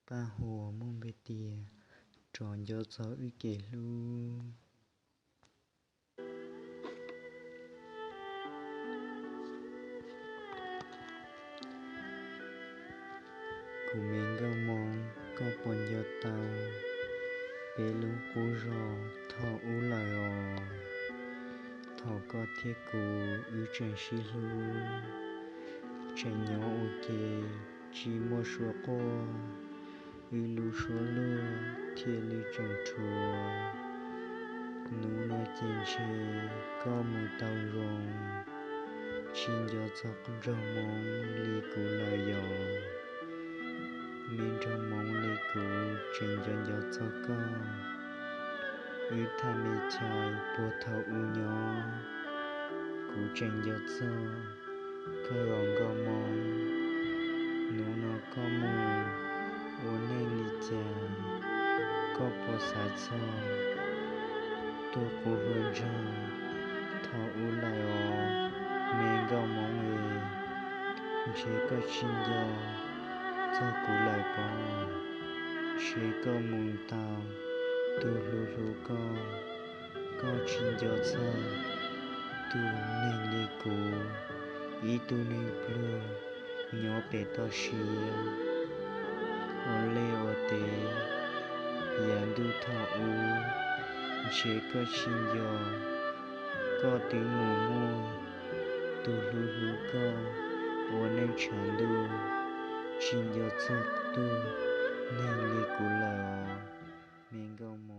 Paj huam muaj npe tias Rov Nco Txog Wb Kev Hlub. Kuv me nkauj Hmoob, koj puas nco tau peb lub qub zos thaum ub lawm os? Thaum koj thiab kuv wb tseem sib hlub, tseem nyob ua ke tsis muaj suab quaj, wb lub suab luag thiaj li tseem rhuav. Hnub no ces ntshe koj mus tau zoo, tsis nco txog nraug Hmoob li kuv lawm yom? Me nraug Hmoob li kuv tseem nco nco txog koj. Wb thaj me chais puag thaum ub nyob, kuv tseem nco txog koj los nkauj Hmoob. Hnub no koj mus ua neej li cas, koj puas xav txog tus qub hluas nraug thaum ub lawm os, me nkauj Hmoob es? Ntshe koj tsis nco txog kuv lawm pob, ntshe koj mus tau tus hlub hlub koj. Koj tsis nco txog tus neeg li kuv, ib tug neeg pluag nyob pem toj siab. Ua liaj ua teb yav ntuj thaum ub, ntshe koj tsis nco, koj twb mus muaj tus hlub hlub koj ua neej tshav ntuj, tsis nco txog tus neeg li kuv lawm os, me nkauj Hmoob.